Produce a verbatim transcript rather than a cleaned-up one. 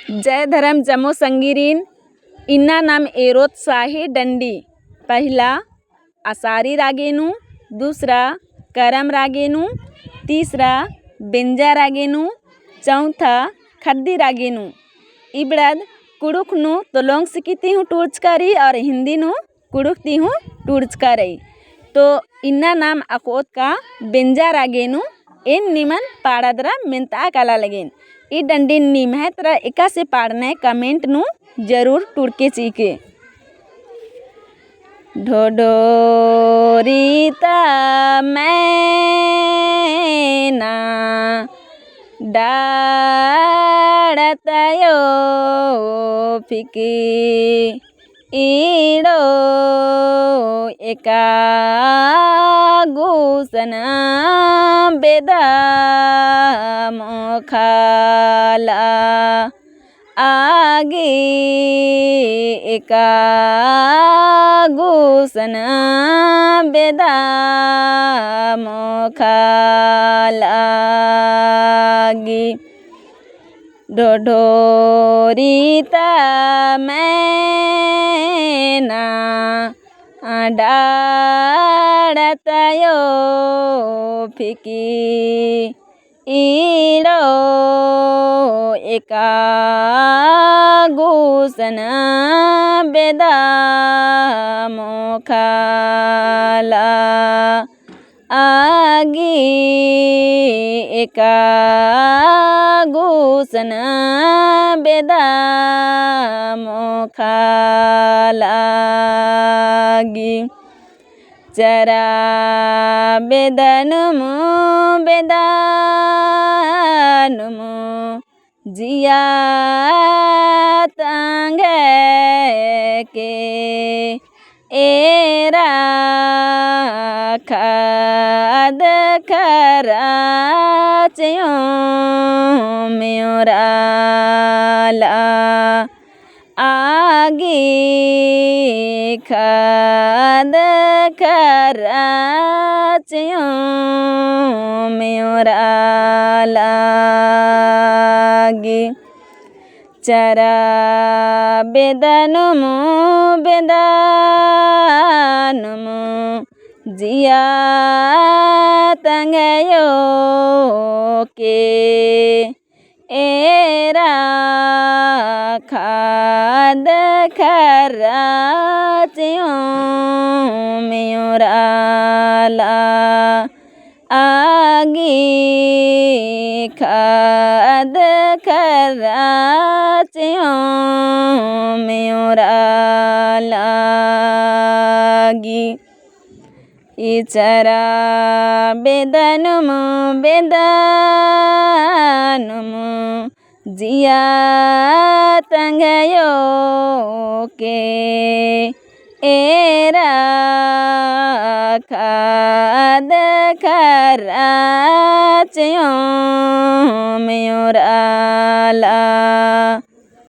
जय धरम जम्मो संगीरिन, इन्ना नाम एरोत साही डंडी। पहिला असारी रागे नू, दूसरा करम रागे नू, तीसरा बेंजा रागे नू, चौथा खद्दी रागे नू। इबड़द कुँड़ुख़ नू तोलोंग सिकी ती हूँ टूड़चका रई और हिंदी नू कुँड़ुख़ ती हूँ टूड़चका रई। तो इन्ना नाम अख़ोत का बेंजा रागे नू एन निमन पाड़ा दरा मेन्ता काला लगेन। ई डंडिन निम्है तरा एकासे पाड़नय comment नू जरूर टूड़के चिके। ढोढोरी ता मैना डाड़त यो फिकी ईड़ो एका गुसन बेदा मोखाला आगी एका गुसन बेदा मोखाला आगी। ढोढोरी ता मैना डाड़त यो फिकी ईड़ो एका गुसन बेदा मोखाला आगी एका गुसन बेदा मोखाला आगी। चरा बेदनुम बेदनुम जिया तंग के एरा खद खरा चियों म्योरा ला आगी खद खरा चियों म्योरा लागी। चरा बेदनुम बेदनुम जिया तंगयो के एरा खद खरा चियों म्योरा ला आगी खद खरा चियों म्योरा लागी। ई चरा बेदनुम बेदनुम जिया तंगयो के एरा खद खरा चियों म्योरा ला